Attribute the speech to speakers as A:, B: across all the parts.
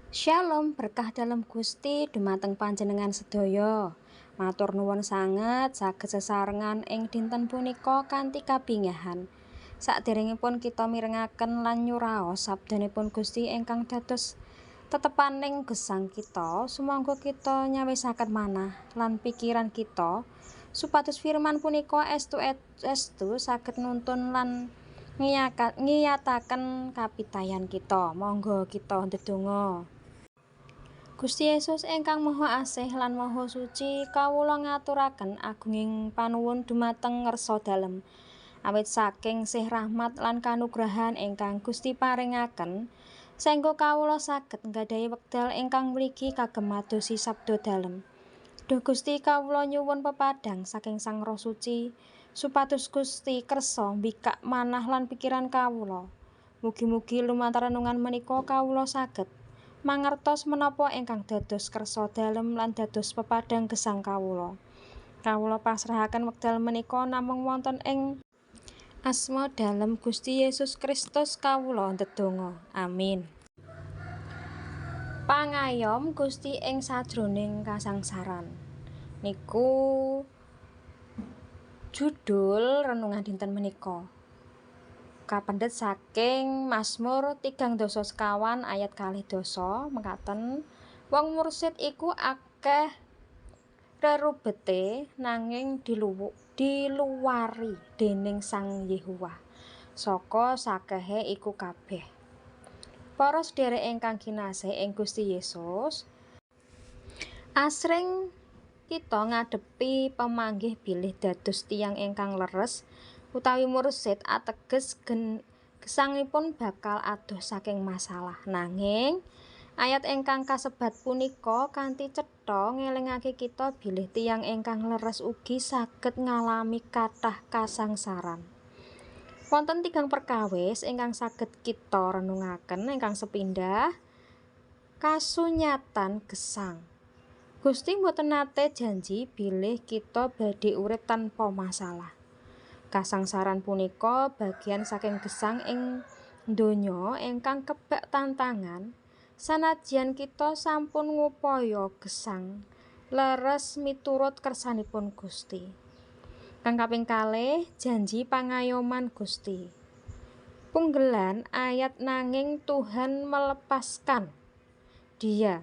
A: Shalom, berkah dalem Gusti dumateng panjenengan sedaya. Matur nuwun sanget saged sesarengan ing dinten punika kanthi kabingahan. Saderengipun kita mirengaken lan nyuraos sabdanipun Gusti ingkang dados tetepaning gesang kita, sumangga kita nyawisaken manah lan pikiran kita supados firman punika estu saged nuntun lan ngiyataken kapitayan kita. Monggo kita ndedonga. Gusti Yesus ingkang Maha Asih lan Maha Suci, kawula ngaturaken agunging panuwun dumateng ngersa dalem. Awit saking sih rahmat lan kanugrahan ingkang Gusti paringaken, saengga kawula saged nggadahi wekdal ingkang mligi kagem madosi sabda dalem. Duh Gusti, kawula nyuwun pepadhang saking Sang Roh Suci, supados Gusti kersa mbikak manah lan pikiran kawula. Mugi-mugi lumantar renungan menika kawula saged mangertos menapa ingkang dados kersa dalem lan dados pepadhang gesang kawula. Kawula pasrahaken wekdal menika namung wonten ing asma dalem Gusti Yesus Kristus kawula ndedonga. Amin. Pangayom Gusti ing sajroning kasangsaran. Niku judul renungan dinten menika. Kapendhet saking Mazmur 34 ayat 12 mekaten, wong mursid iku akeh rerubete nanging diluwari dening Sang Yehuwa saka sakehe iku kabeh. Para sedherek ingkang kinasih ing Gusti Yesus, asring kita ngadepi pemanggih bilih dados tiyang ingkang leres utawi mursid ateges gesangipun bakal adoh saking masalah. Nanging ayat ingkang kasebat punika kanthi cetha ngelingake kita bilih tiyang ingkang leres ugi saged ngalami kathah kasangsaran. Wonten tigang perkawis ingkang saged kita renungaken. Ingkang sepindah, kasunyatan gesang. Gusti mboten nate janji bilih kita badhe urip tanpa masalah. Kasangsaran punika bagian saking gesang ing donya ingkang kebak tantangan. Sanajan kita sampun ngupaya gesang leres miturut kersanipun Gusti. Kang kaping kalih, janji pangayoman Gusti. Punggelan ayat nanging Tuhan melepaskan dia.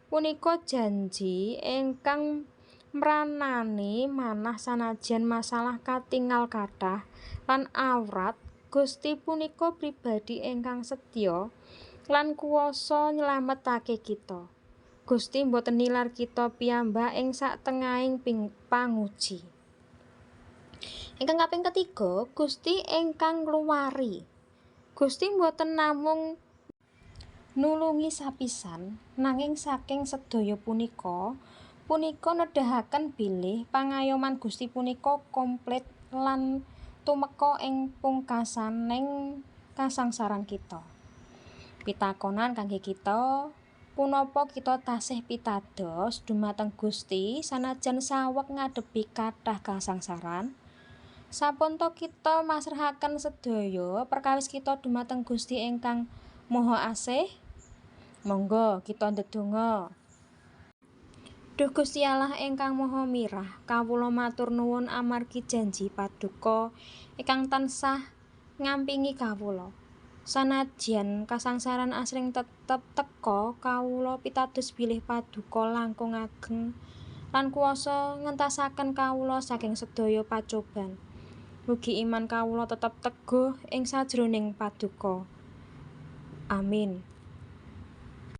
A: Punika janji ingkang mranani manah sanajan masalah katingal kathah lan awrat, Gusti punika pribadi ingkang setya lan kuwasa nylametake kita. Gusti mboten nilar kita piyambak ing satengahing panguji. Ingkang kaping ketiga, Gusti ingkang ngluwari. Gusti mboten namung nulungi sapisan, nanging saking sedaya punika, punika nedahaken bilih pangayoman Gusti punika komplit lan tumeka ing pungkasaning kasangsaran kita. Pitakonan kangge kita, punapa kita tasih pitados dumateng Gusti sanajan saweg ngadepi kathah kasangsaran? Sampun ta kita masrahaken sedaya perkawis kita dumateng Gusti ingkang Maha Asih? Monggo kita ndedonga. Duh Gusti Allah ingkang Maha Mirah, kawula matur nuwun amargi janji paduka ingkang tansah ngampingi kawula. Sanajan kasangsaran asring tetep teka, kawula pitados bilih paduka langkung ageng lan kuwasa ngentasaken kawula saking sedaya pacoban. Mugi iman kawula tetep teguh ing sajroning paduka. Amin.